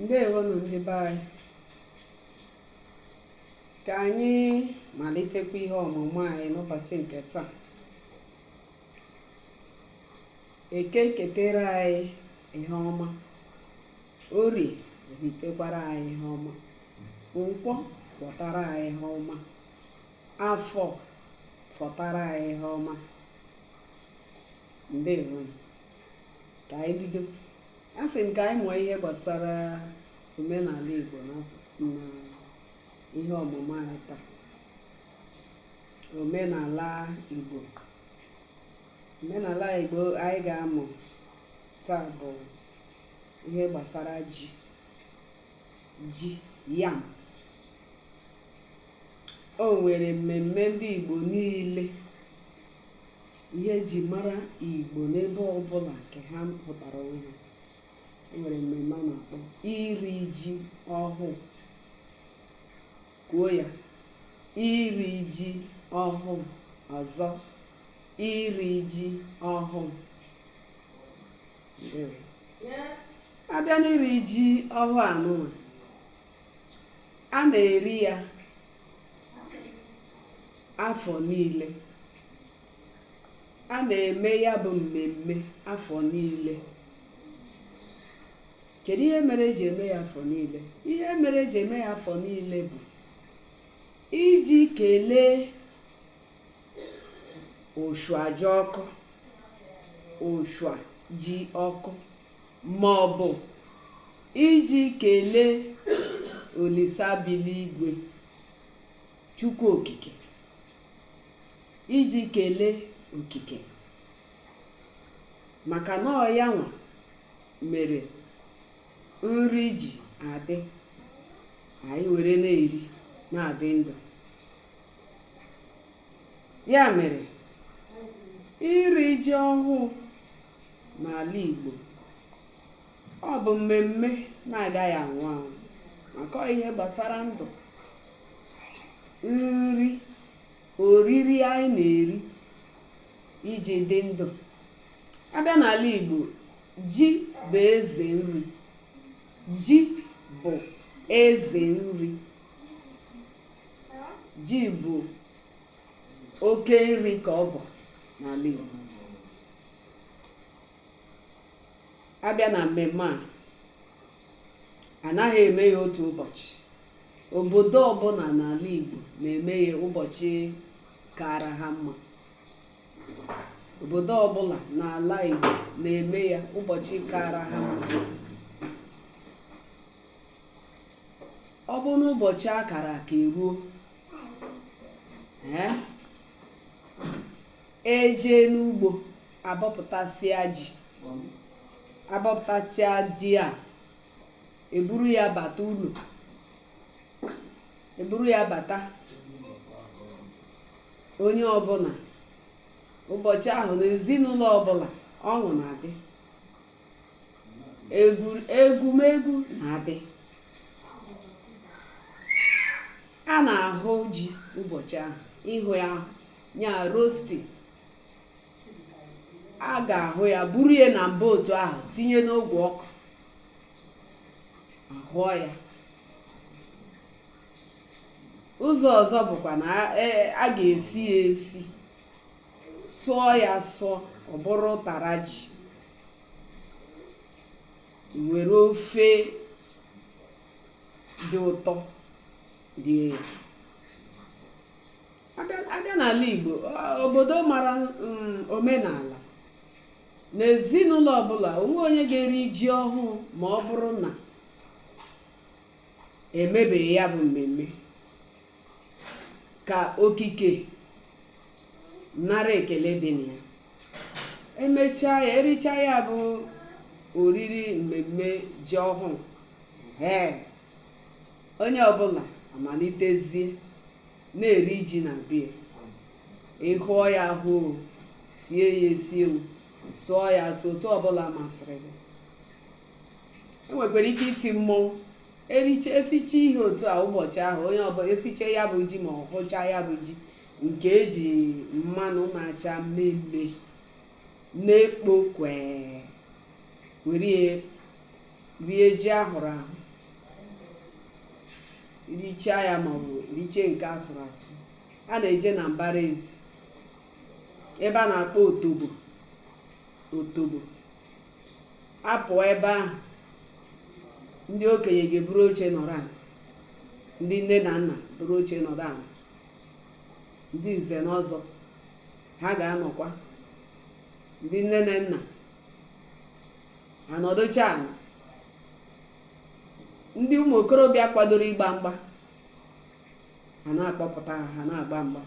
Ndewonụ ndị be anyị. Ka anyị malitekwa ihe ọmụmụ anyị n'ụbọchị nke taa. Eke ketere anyị ihe ọma, Orie ritekwara anyị ihe ọma, Nkwọ kwọtara anyị ihe ọma, Afọ fọtara anyị ihe ọma. Ndewonụ. Ka anyị bido. A sị m ka anyị mụọ ihe gbasara omenala Igbo na asụsụ na ihe ọmụmụ anyị taa. Omenala Igbo. Omenala Igbo anyị ga-amụ taa bụ ihe gbasara ji. Ji, yam. O nwere mmemme ndị Igbo niile ihe eji mara Igbo n'ebe ọbụla nke ha hụtara onwe ha. E nwere mmemme a na-akpọ iri ji ọhụụ. Kwuo ya. Iri ji ọhụụ. Ọzọ, iri ji ọhụụ. Ndewo. A bịa n'iri ji ọhụụ anụnwa, a na-eri ya afọ niile. A na-eme ya bụ mmemme afọ niile. Kedu ihe mere eji eme ya afọ niile? Ihe mere eji eme ya afọ niile bụ iji kelee Osuajiọkụ, Osua ji ọkụ ma ọ bụ iji kelee Olisa bi n'igwe, Chukwu Okike, iji kelee Okike maka na ọ ya nwa mere nri ji adị, anyị were na-eri na-adị ndụ. Ya mere, iri ji ọhụụ n'ala Igbo ọ bụ mmemme na-agaghị anwụ anwụ maka ọ ihe gbasara ndụ, nri, oriri anyị na-eri iji dị ndụ. A bịa n'ala Igbo, ji bụ eze nri. Ji bụ eze nri. Ji bụ oke nri ka ọ bụ n'ala Igbo. A bịa na mmemme a, anaghị eme ya otu ụbọchị. Obodo ọbụla n'ala Igbo na-eme ya ụbọchị kaara ha mma. Obodo ọbụla n'ala Igbo na-eme ya ụbọchị kaara ha mma. Ọ bụ n'ụbọchị a kara aka eruo, ee, e jee n'ugbo abọpụtasịa ji, abọpụtachaa ji a, eburu ya bata ụlọ, eburu ya bata, onye ọbụla ụbọchị ahụ n'ezinụlọ ọbụla ọṅụ na-adị, egwumegwu na-adị. A na-ahụ ji ụbọchị ahụ, ịhụ ya ahụ, nya roasting. A ga-ahụ ya, buru ya na mbụ otu ahụ tinye n'ogwe ọkụ, ahụọ ya. Ụzọ ọzọ bụkwa na a ga-esi ya esi, sụọ ya sụọ, ọ bụrụ ụtara ji, were ofe dị ụtọ rie ya. A bịa n'ala Igbo, obodo mara omenala, n'ezinụlọ ọbụla onwe onye ga-eri ji ọhụụ ma ọ bụrụ na emebeghị ya bụ mmemme ka okike nara ekele dị na ya. Emechaa ya, erichaa ya bụ oriri mmemme ji ọhụụ, ee, onye ọbụla amalitezie na-eri ji na be ya. Ị hụọ ya ahụ, sie ya esie, sụọ ya asụ, otu ọbụla masịrị gị. E nwekwara ike iti mmọnwụ, ericha esicha ihe otu a ụbọchị ahụ, onye ọbụla esicha ya bụ ji ma ọ hụcha ya bụ ji nke eji mmanụ na-acha mmemme na-ekpo kwee, were rie ji ahụrụ ahụ. Richaa ya maọbụ richie nke asụrụ asụ, a na-eje na mbara ezi ebe a na-akpọ otobo. Otobo apụọ ebe ahụ, ndị okenye ga-eburu oche nọrọ ala, ndị nne na nna buru oche nọrọ ala, ndị nze na ọzọ ha ga-anọkwa, ndị nne na nna anọdụcha ala, ndị ụmụ okorobịa kwadoro ịgba mgba ha na-akpọpụta ha, ha na-agba mgba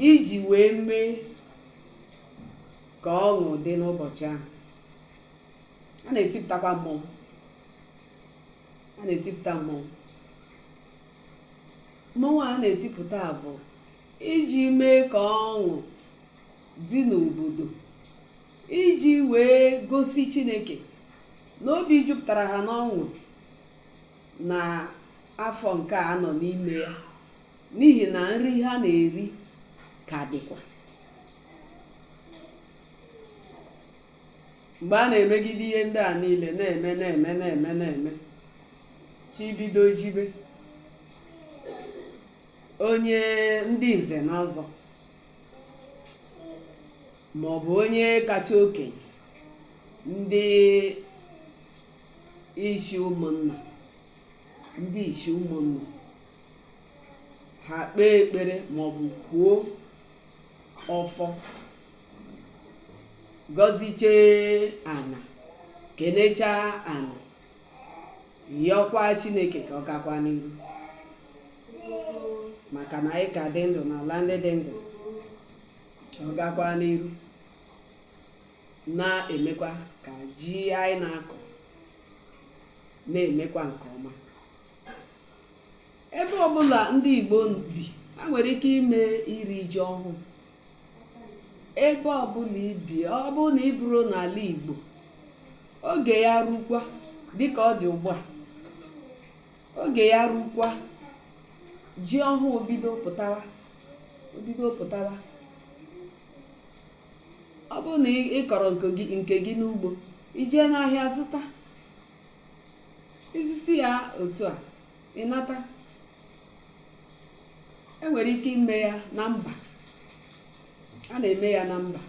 iji wee mee ka ọṅụ dị n'ụbọchị ahụ. A na-etipụtakwa mmọnwụ, a na-etipụta mmọnwụ. Mmọnwụ a na-etipụta bụ iji mee ka ọṅụ dị n'obodo, iji wee gosi Chineke na obi jupụtara ha n'ọṅụ na afọ nke a nọ n'ime ya, n'ihi na nri ha na-eri ka dịkwa. Mgbe a na-emegide ihe ndị a niile na-eme na-eme na-eme na-eme, chi bido jibe, onye ndị nze na ọzọ maọbụ onye kacha okenye, ndị isi ụmụnna, ndị isi ụmụnna ha kpee ekpere maọbụ kwuo ọfọ, gọzichee ana, kenechaa ana, yọkwa Chineke ka ọ gakwa n'iru, maka na anyị ka dị ndụ n'ala ndị dị ndụ, ọ gakwa n'iru na-emekwa ka ji anyị na-akọ na-emekwa nke ọma. Ebe ọbụla ndị Igbo bi, ha nwere ike ime iri ji ọhụụ. Ebe ọbụla ibi, ọ bụrụ na ị bụrụ n'ala Igbo, oge ya rukwa dịka ọ dị ugbu a, oge ya rukwa, ji ọhụụ bido pụtawa, bido pụtawa. Ọ bụrụ na ị kọrọ nke gị n'ugbo, i jee n'ahịa zụta, ịzụta ya otu a, ị nata. E nwere ike ime ya na mba, a na-eme ya na mba,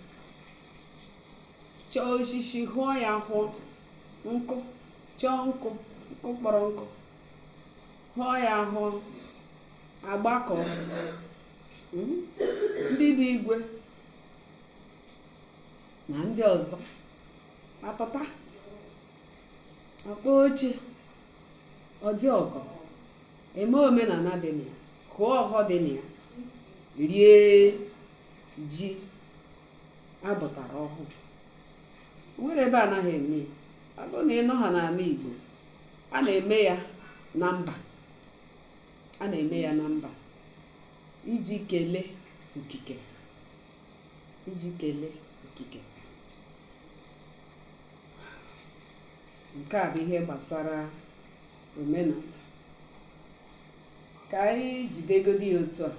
chọọ osisi hụọ ya, hụọ nkụ, chọọ nkụ, nkụ kpọrọ nkụ, hụọ ya hụọ, agbakọ ndị bụ igwe na ndị ọzọ apụta, akpọ oche, ọdị ọgọ, eme omenala dị na ya, hụọ ọhọ dị na ya, rie ji abụtara ọhụụ. Nwere ebe anaghị eme ya. Ọ bụrụ na ị nọ ha n'ala Igbo, a na-eme ya na mba, a na-eme ya na mba iji kelee okike, iji kelee okike. Nke a bụ ihe gbasara omenala. Ka anyị jidegodi ya otu a,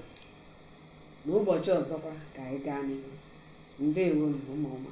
n'ụbọchị ọzọkwa ka anyị gaa n'ihu. Ndewo ụmụ ọma.